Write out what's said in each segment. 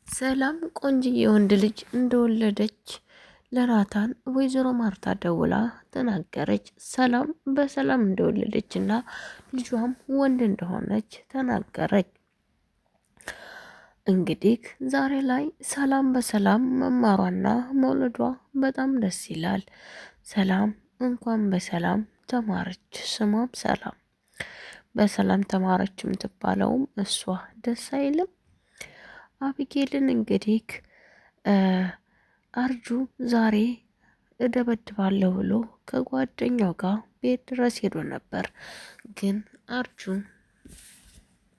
ሰላም ቆንጅዬ ወንድ ልጅ እንደወለደች ለናታን ወይዘሮ ማርታ ደውላ ተናገረች። ሰላም በሰላም እንደወለደች እና ልጇም ወንድ እንደሆነች ተናገረች። እንግዲህ ዛሬ ላይ ሰላም በሰላም መማሯና መውለዷ በጣም ደስ ይላል። ሰላም እንኳን በሰላም ተማረች። ስሟም ሰላም በሰላም ተማረች የምትባለውም እሷ ደስ አይልም። አቢጌልን እንግዲህ አርጁ ዛሬ እደበድባለሁ ብሎ ከጓደኛው ጋር ቤት ድረስ ሄዶ ነበር። ግን አርጁ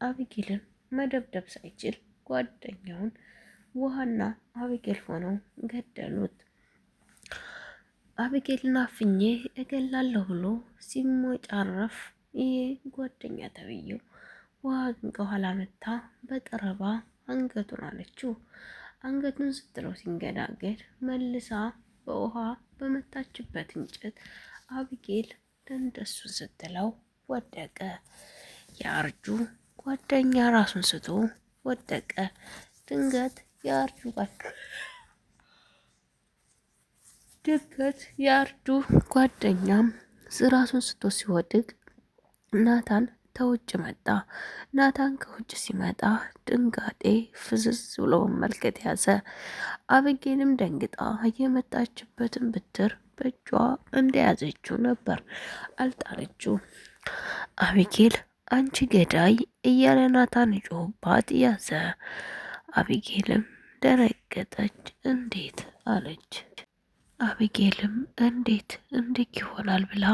አቢጌልን መደብደብ ሳይችል ጓደኛውን ውሃና አቢጌል ሆነው ገደሉት። አቢጌልን አፍኜ እገላለሁ ብሎ ሲሞጫረፍ ይሄ ጓደኛ ተብዬው ውሃ ግን ከኋላ መታ በጠረባ አንገቱን አለችው። አንገቱን ስትለው ሲንገዳገድ መልሳ በውሃ በመታችበት እንጨት አብጌል ደንደሱን ስትለው ወደቀ። የአርጁ ጓደኛ ራሱን ስቶ ወደቀ። ድንገት የአርጁ ድንገት የአርጁ ጓደኛም ራሱን ስቶ ሲወድቅ ናታን ተውጭ መጣ። ናታን ከውጭ ሲመጣ ድንጋጤ ፍዝዝ ብሎ መመልከት ያዘ። አብጌልም ደንግጣ የመጣችበትን ብትር በእጇ እንደያዘችው ነበር፣ አልጣለችው። አብጌል አንቺ ገዳይ እያለ ናታን ጮህባት ያዘ። አብጌልም ደነገጠች። እንዴት አለች። አብጌልም እንዴት እንዴት ይሆናል ብላ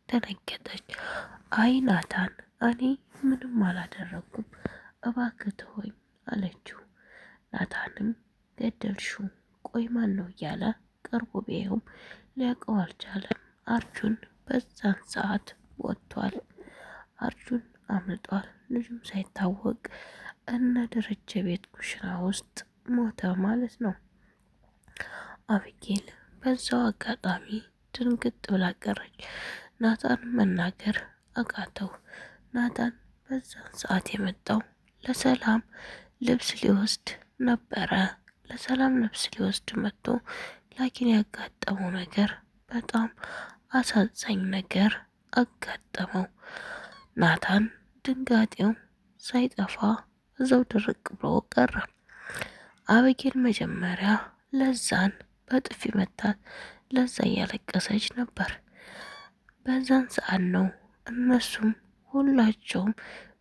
ደነገጠች። አይ ናታን እኔ ምንም አላደረኩም እባክህ ተወኝ አለችው። ናታንም ገደልሽው፣ ቆይ ማን ነው እያለ ቀርቦ ቢያየውም ሊያውቀው አልቻለም። አርጁን በዛን ሰዓት ወጥቷል። አርጁን አምልጧል። ልጁም ሳይታወቅ እነ ደረጀ ቤት ኩሽና ውስጥ ሞተ ማለት ነው። አብጌል በዛው አጋጣሚ ድንግጥ ብላ ቀረች። ናታን መናገር አቃተው። ናታን በዛን ሰዓት የመጣው ለሰላም ልብስ ሊወስድ ነበረ። ለሰላም ልብስ ሊወስድ መጥቶ ላኪን ያጋጠመው ነገር በጣም አሳዛኝ ነገር አጋጠመው። ናታን ድንጋጤው ሳይጠፋ እዛው ድርቅ ብሎ ቀረ። አበጌል መጀመሪያ ለዛን በጥፊ መታት። ለዛ እያለቀሰች ነበር። በዛን ሰዓት ነው እነሱም ሁላቸውም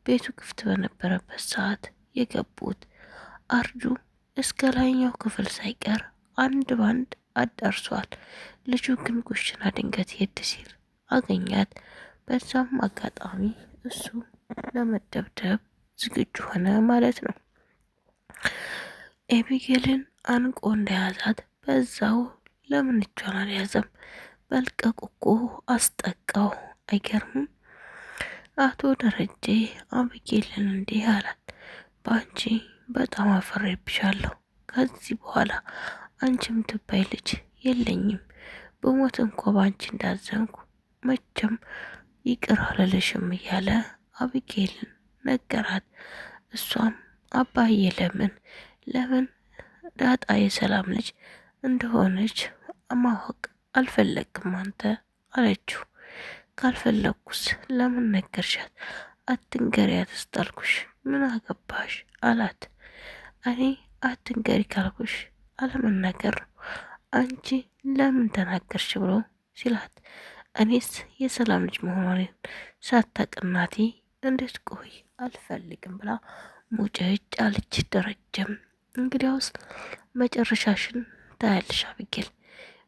ቤቱ ክፍት በነበረበት ሰዓት የገቡት። አርጁ እስከ ላይኛው ክፍል ሳይቀር አንድ ባንድ አዳርሷል። ልጁ ግን ኩሽና ድንገት ሄድ ሲል አገኛት። በዛም አጋጣሚ እሱ ለመደብደብ ዝግጁ ሆነ ማለት ነው። ኤቢጌልን አንቆ እንደያዛት በዛው ለምን እጇን አልያዘም? መልቀቁ እኮ አስጠቃው። አይገርምም? አቶ ደረጀ አብጌልን እንዲህ አላት፣ በአንቺ በጣም አፈሬብሻለሁ። ከዚህ በኋላ አንቺ ምትባይ ልጅ የለኝም። በሞት እንኳ በአንቺ እንዳዘንኩ መቼም ይቅር አልልሽም እያለ አብጌልን ነገራት። እሷም አባዬ ለምን ለምን ዳጣ የሰላም ልጅ እንደሆነች ማወቅ አልፈለግም አንተ አለችው። ካልፈለግኩስ ለምን ነገርሻት? አትንገሪያት እስጣልኩሽ ምን አገባሽ አላት። እኔ አትንገሪ ካልኩሽ አለመናገር ነው፣ አንቺ ለምን ተናገርሽ ብሎ ሲላት፣ እኔስ የሰላም ልጅ መሆኗን ሳታውቅ እናቴ እንዴት ቆይ አልፈልግም ብላ ሙጭጭ አለች። ደረጀም እንግዲያውስ መጨረሻሽን ታያለሽ አብጌል፣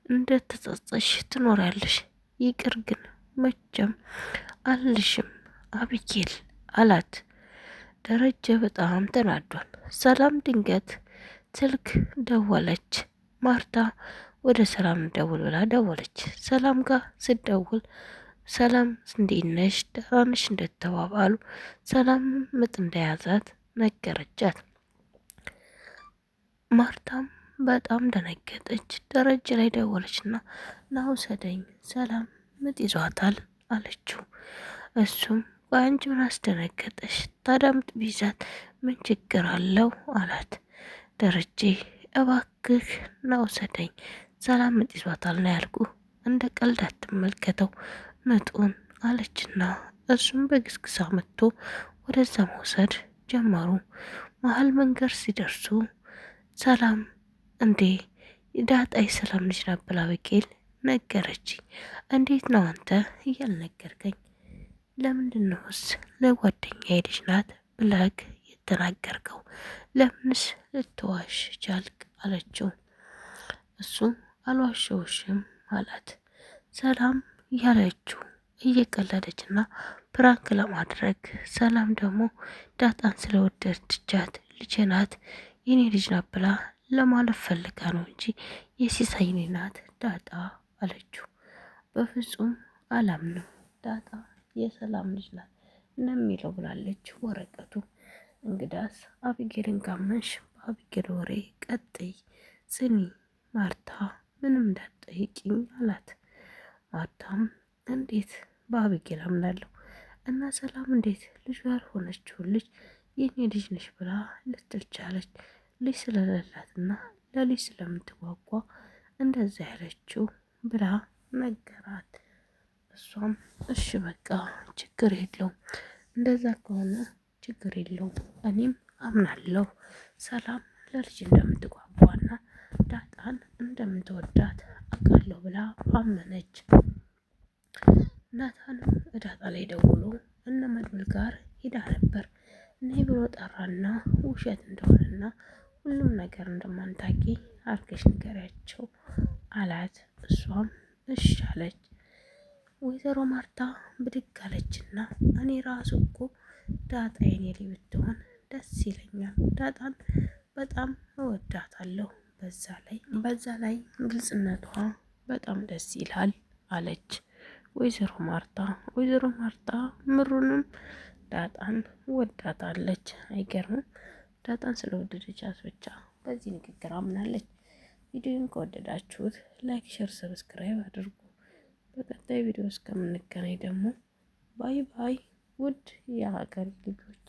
እንደ ተጸጸሽ ትኖሪያለሽ። ይቅር ግን መቼም አልልሽም አብጌል አላት። ደረጀ በጣም ተናዷል። ሰላም ድንገት ስልክ ደወለች። ማርታ ወደ ሰላም ደውል ብላ ደወለች። ሰላም ጋር ስደውል ሰላም እንዴት ነሽ ደህና ነሽ እንደተባባሉ ሰላም ምጥ እንደያዛት ነገረቻት። ማርታም በጣም ደነገጠች። ደረጀ ላይ ደወለችና ና ውሰደኝ ሰላም ምጥ ይዟታል አለችው። እሱም ቆይ አንቺ ምን አስደነገጠሽ? ታዲያ ምጥ ቢይዛት ምን ችግር አለው አላት። ደረጀ እባክህ ና ውሰደኝ፣ ሰላም ምጥ ይዟታል ነው ያልኩ፣ እንደ ቀልድ አትመልከተው ምጡን አለችና እሱም በግስግሳ መጥቶ ወደዛ መውሰድ ጀመሩ። መሀል መንገድ ሲደርሱ ሰላም እንዴ ዳጣ የሰላም ልጅ ናት ብላ አቢጌል ነገረችኝ። እንዴት ነው አንተ እያልነገርከኝ? ለምንድን ነውስ ለጓደኛዬ ልጅ ናት ብለህ የተናገርከው? ለምንስ ልትዋሽ ቻልክ? አለችው። እሱ አልዋሸውሽም አላት። ሰላም ያለችው እየቀለደችና prank ለማድረግ ሰላም ደግሞ ዳጣን ስለወደድቻት ልጄ ናት የኔ ልጅ ናት ብላ ለማለፍ ፈልጋ ነው እንጂ የሲሳይ ናት ዳጣ አለችው። በፍጹም አላምንም ዳጣ የሰላም ልጅ ናት እንደሚለው ብላለች ወረቀቱ። እንግዳስ አብጌልን ካመንሽ በአብጌል ወሬ ቀጥይ፣ ጽኒ ማርታ ምንም እንዳትጠይቂኝ አላት። ማርታም እንዴት በአብጌል አምናለሁ እና ሰላም እንዴት ልጁ ያልሆነችውን ልጅ የኔ ልጅ ነሽ ብላ ልትል ቻለች? ልጅ ስለሌላትና ለልጅ ስለምትጓጓ እንደዛ ያለችው ብላ ነገራት። እሷም እሺ በቃ ችግር የለውም እንደዛ ከሆነ ችግር የለውም እኔም አምናለሁ ሰላም ለልጅ እንደምትጓጓና ዳጣን እንደምትወዳት አውቃለሁ ብላ አመነች። ናታንም እዳጣ ላይ ደውሎ እነ መድብል ጋር ሂዳ ነበር። እኔ ብሎ ጠራና ውሸት እንደሆነና ሁሉም ነገር እንደማንታቂ አርገሽ ንገሪያቸው አላት። እሷም እሺ አለች። ወይዘሮ ማርታ ብድግ አለችና እኔ ራሱ እኮ ዳጣ የኔ ልጅ ብትሆን ደስ ይለኛል። ዳጣን በጣም እወዳታለሁ። በዛ ላይ ግልጽነቷ በጣም ደስ ይላል አለች ወይዘሮ ማርታ። ወይዘሮ ማርታ ምሩንም ዳጣን ወዳታለች። አይገርምም? ዳጣን ስለወደደቻት ብቻ በዚህ ንግግር አምናለች። ቪዲዮን ከወደዳችሁት like፣ share፣ subscribe አድርጉ። በቀጣይ ቪዲዮ እስከምንገናኝ ደግሞ bye bye ውድ የሀገር ልጆች።